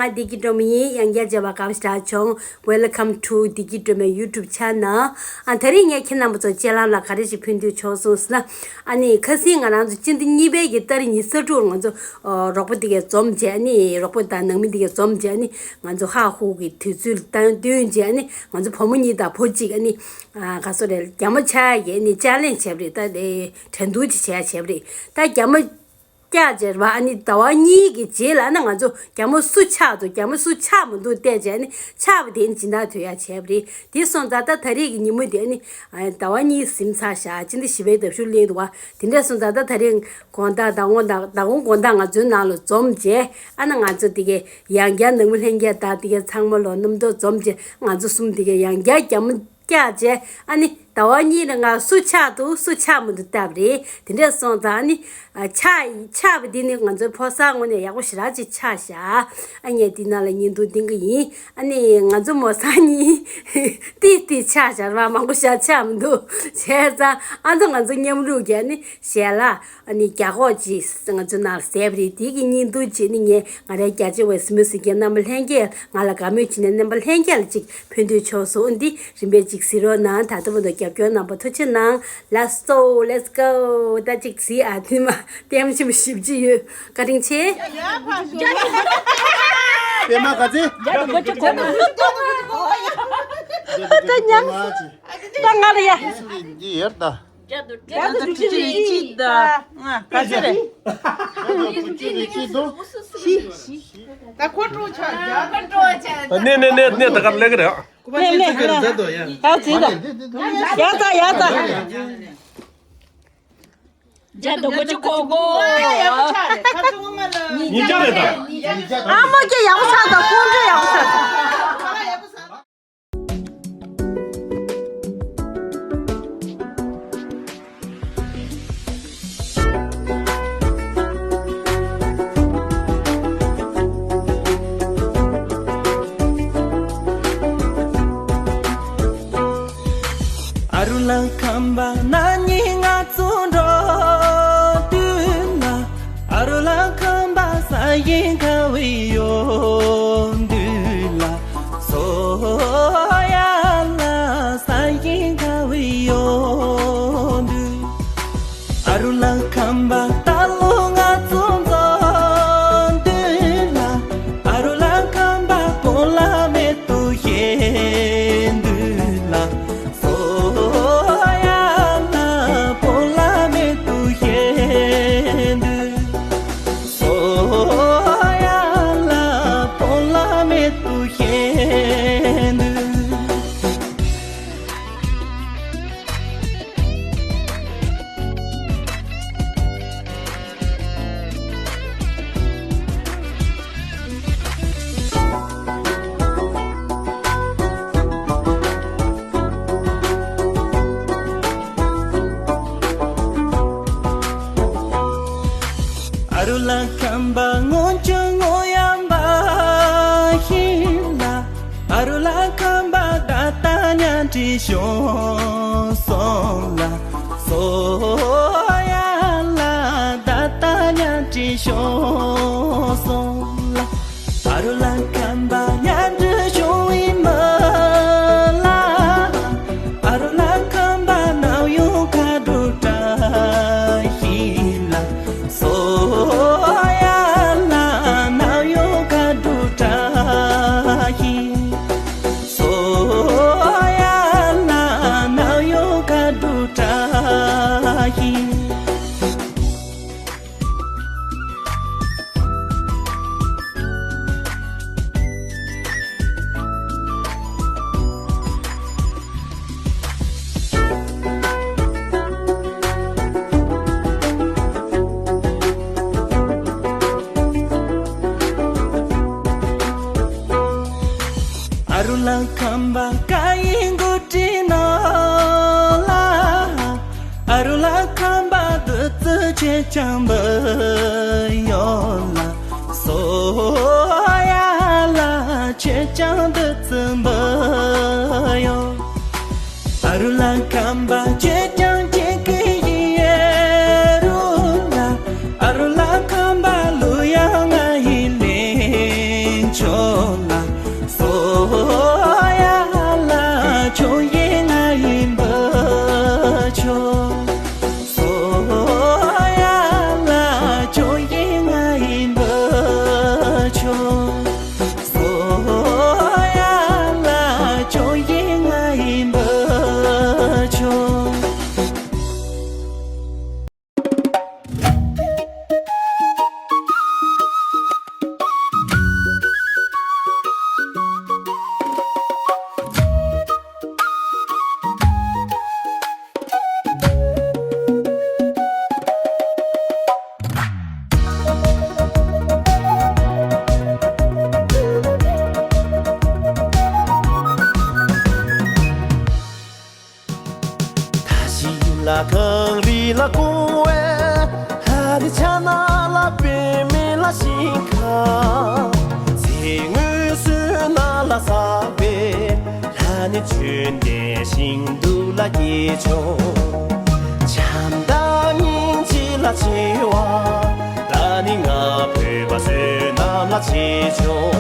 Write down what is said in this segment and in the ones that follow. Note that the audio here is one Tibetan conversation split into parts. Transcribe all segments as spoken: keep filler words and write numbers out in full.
ང་བདེ་སྐྱིད་སྒྲོལ་མ་ཡིན། ཡང་བསྐྱར་མཇལ་བ་དགའ་བ་ཞེ་དྲག་བྱུང་། Welcome to བདེ་སྐྱིད་སྒྲོལ་མའི་YouTube channel། ཨ་དེ་རིང་ངས་ཁྱེད་རྣམ་པ་ཚོ་ཅེ་ལང་ལ་ག་རེ་ཞིག་ཕུལ་འདོད་བྱུང་སོང་ཟེར་ན། ཨ་ནི་ཁ་སང་ང་རང་ཚོ་སྤྱི་ཟླ་གཉིས་པའི་གི་ཏ་རིག་ཉི་ཤུ་རྩ་དྲུག་ལ་ང་ཚོ་ཨ་རོགས་པ་དེ་གས་འཛོམས་བྱས། ཨ་ནི་རོགས་པ་དང་ནང་མི་དེ་གས་འཛོམས་བྱས། ཨ་ནི་ང་ཚོ་ཧ་ཧུ་གི་དུས་ཚོད་བཏང་བསྟུན་བྱས། ཨ་ནི་ང་ཚོ་བུ་མོ་གཉིས་དང་བུ་གཅིག་ཨ་ནི་ཨ་ག་སོ་རེད། རྒྱ་མོ་ཆགས་ཡས་ནི་ཅ་ལེན་བྱས་པ་རེད། ད་དེ་འགྲན་བསྡུར་ཅིག་བྱས་བྱས་པ་རེད། ད་རྒྱ་མོ་སྐྱག་བྱས་པ། ཨ་ནི་ཟླ་བ་གཉིས་ཀྱི་རྗེས་ལ་ཨ་ནི་ང་ཚོ་རྒྱ་མོ་སུ་ཆགས་འདུག་རྒྱ་མོ་སུ་ཆགས་མི་འདུག་བལྟས་བྱས། ཨ་ནི་ཆགས་པ་དེ་ནི་སྦྱིན་བདག་ཐོབ་ཡག་བྱས་པ་རེད། དེ་སོང་ཙང་ད་ད་རེས་ཀྱི་ཉིན་མོ་དེ་ཨ་ནི་ཟླ་བ་གཉིས་ཟིན་ཚར་ཤག་སྤྱི་ཟླ་བཞི་པའི་ཟླ་བཞུགས་སླེབས་འདུག་བ། དེ་འདྲ་སོང་ཙང་ད་ད་རེས་དགོང་དག་ཟླ་དགོང་དག་ཟླ་དགོང་དགོང་དག་ང་ཚོའི་ནང་ལ་འཛོམས་བྱས། ཨ་ནི་ང་ཚོ་དེ་གས་ཡང་བསྐྱར་ནང་མི་ལྷན་རྒྱས་དང་དེ་གས་ཚང་མ་ལོ་རྣམ་རྟོག་འཛོམས་བྱས། ང་ཚོ་གསུམ་དེ་གས་ཡང་བསྐྱར་རྒྱ་མོ་སྐྱག་བྱས། ཨ་ནི་ཟླ་བ་གཉིས་ལ་ང་སུ་ཆགས་འདུག་སུ་ཆགས་མི་འདུག་བལྟས་པ་རེད། དེ་འདྲ་སོང་ཙང་ཨ་ནི་ཨ་ཆགས་ཆགས་པ་འདི་ནི་ང་ཚོའི་ཕོ་གསར་ངོས་ནས་ཡག་པོ་ཞེ་དྲག་ཅིག་ཆགས་ཤག་ཨ་ངས་འདི་ནང་ལ་བརྙན་ཐུང་བསྟན་གི་ཡིན། ཨ་ནི་ང་ཚོ་མོ་གསར་གཉིས་ཏིག་ཏིག་ཆགས་ཤག་ར། མང་པོ་ཞེ་དྲག་ཆགས་མི་འདུག་བྱས་ཙང་ཨ་ཚོ་ང་ཚོ་མཉམ་རུབ་ཀྱིས་ཨ་ནི་ཞལ་ལག་ཨ་ནི་རྒྱ་ཁོག་ཅིག་ང་ཚོ་ནང་ལ་བཟས་པ་རེད། དེ་གི་བརྙན་ཐུང་ཅིག་ནི་ངས་ང་རའི་རྒྱ་ཆེ་བའི་གཟིགས་མོ་གཟིགས་མཁན་རྣམ་པ་ལྷན་རྒྱས། ང་ལ་དགའ་མོས་བྱེད་མཁན་རྣམ་པ་ལྷན་རྒྱས་ལ་ཅིག་ཕུལ་འདོད་བྱུང་སོང་། འདི་རིམ་པས་ཅིག་གཟིགས་རོགས་གནང་། ད་ལྟ་བར་དུ་རྒྱབ་སྐྱོར་གནང་བར་ཐུགས་རྗེ་གནང་། Let's go, let's go. ད་ཅིག་གཟིགས་ཨ། དེ་མ་ལྟད་མོ་ཆེན་པོ་ཞེ་པོ་ཅིག་ཡོད། བཀའ་དྲིན་ཆེ། པད་མ་ག་ཚད། ད་ཉམས། ད་ང་ལ་ཡ། འདི་ཡར་ད། བརྒྱ་དང་དྲུག་ཅུ་རེ་གཅིག་དང་། ང་ག་ཚོད་རེད། ད་ཁོ་སྤྲོ་ཆགས། ད་ནས་ནས་ནས་ནས་ད་གར་ལེགས་རེད། ནས་ནས་ནས་ད་གར་ལེགས་རེད། ད་ཚིག་ད། ཡག་ད་ཡག་ད། བརྒྱ་དང་དགུ་བཅུ་གོ་གོ། ཉིས་བརྒྱ་རེད་ད། ཨ་མ་སྐད་ཡག་པོ་ཆགས་ད། ཁོང་ཁྲོ་ཡག་པོ་ཆགས། ཨ་རུ་ལ་ཁམས་པ་ན་ནིང་ང་ཚོ་འགྲོ་དུས་ན། ཨ་རུ་ལ་ཁམས་པ་ས་ཡིན་ཁ་བའི་ཡོང་དུས་ལ། སོ་ཡ་ལ་ས་ཡིན་ཁ་བའི་ཡོང་དུས། ཨ་རུ་ལ་ཁམས་པ་ད་ལོ་ང་ཚོ་འཛོམས་དུས་ལ། ཨ་རུ་ལ་ཁམས་པ་སྤོ་ལགས་མེད་དུ་ཤེས་དུས་ལ། སོ་ཡ་ལ་སྤོ་ལགས་མེད་དུ་ཤེས་དུས། སོ་ཡ་ལ་སྤོ་ལགས་མེད་དུ་ཤེས་དུས། ཨ་རུ་ལ་ཁམས་པ་སྔོན་བྱོན་སྔོན་ཡང་པ་ཞིག་ལ། ཨ་རུ་ལ་ཁམས་པ་ད་ལྟ་ཉམས་ཁྲིད་བྱུང་སོང་ལ། སོ་ཡ་ལ་ད་ལྟ་ཉམས་ཁྲིད་བྱུང་སོང་ལ། ཨ་རུ་ལ་ཁམས་པ་ཉམས་ཁྲིད་བྱུང་བའི་མི་ལ། ཨ་རུ་ལ་ཁམས་པ་ནམ་ཡང་མཁའ་འགྲོ་བཀྲ་ཤིས་ལ། སོ་ཡ་ལ་ནམ་ཡང་མཁའ་འགྲོ་བཀྲ་ཤིས། སོ་ཡ་ལ་ནམ་ཡང་མཁའ་འགྲོ་བཀྲ་ཤིས། ཨ་རུ་ལ་ཁམས་པ་སྐད་ཡིག་འགོ་ཁྲིད་ནང་ལ། ཨ་རུ་ལ་ཁམས་པ་བདུད་རྩི་ཆེ་ཆུང་འབུལ་ཡོད་ལ། སོ་ཡ་ལ་ཆེ་ཆུང་བདུད་རྩི་འབུལ་ཡོད། ཨ་རུ་ལ་ཁམས་པ་ཆེ་ཆུང་གཅིག་གི་ཡེ་རུ་ལ། ཨ་རུ་ལ་ཁམས་པ་ལུ་ཡ་ང་ཡི་ལིང་ ཆོག་ལ། སོ་ཡ་ལ་ཆོག་ཡིན་ང་ཡིན་པ་ཆོག་སོ་ཡ་ལ་ཆོག་ཡིན་ང་ཡིན་པ་ཆོག་སོ་ཡ་ལ་ཆོག་ཡིན་ང་ཡིན་པ་ཆོག་ད་ཞིག་ལ་གངས་རི་ལ་སྐོར་བས། ཧ་རི་ཆ་ན་ལ་པེ་མེ་ལ་ཞིང་ཁ། ཚེ་དངོས་སུ་ན་ལ་ས་བེ། ལ་ནི་ཆོས་ལྡན་ཞིང་དུ་ལ་སྐྱེས་ཆོག་བྱམས་དང་སྙིང་རྗེ་ལ་ཆེ་བ། ལ་ནི་ང་བོད་པ་བསོད་ནམས་ལ་ཆེ་ཆོག་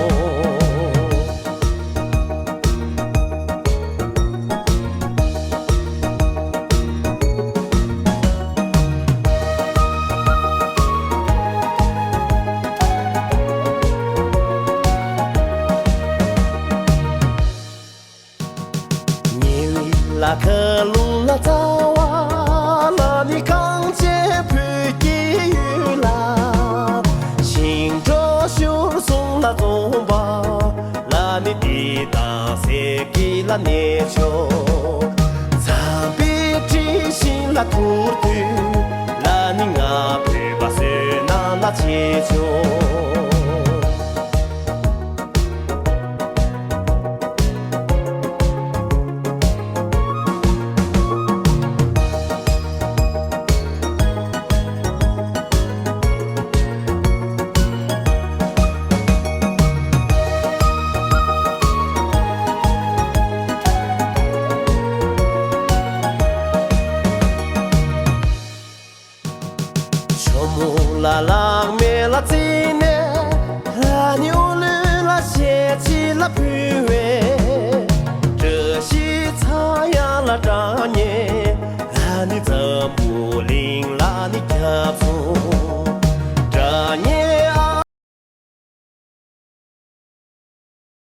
ཉེ་བའི་ལ་ཁ་ལུང་ལ་རྩ་བ་ལ་ནི་གངས་ཅན་བོད་ཀྱི་ཡུལ་ལ། ཞིང་འབྲོག་ཤོར་སོང་ལ་རྫོང་པ་ལ་ནི་དེ་དང་ཟེར་གི་ལ་གནས་ཆོག་འཛམ་བུའི་འཁྲི་ཤིང་ལ་ཐུར་དུས་ལ་ནི་ང་བོད་པ་བསོད་ནམས་ལ་ཆེ་ཆོག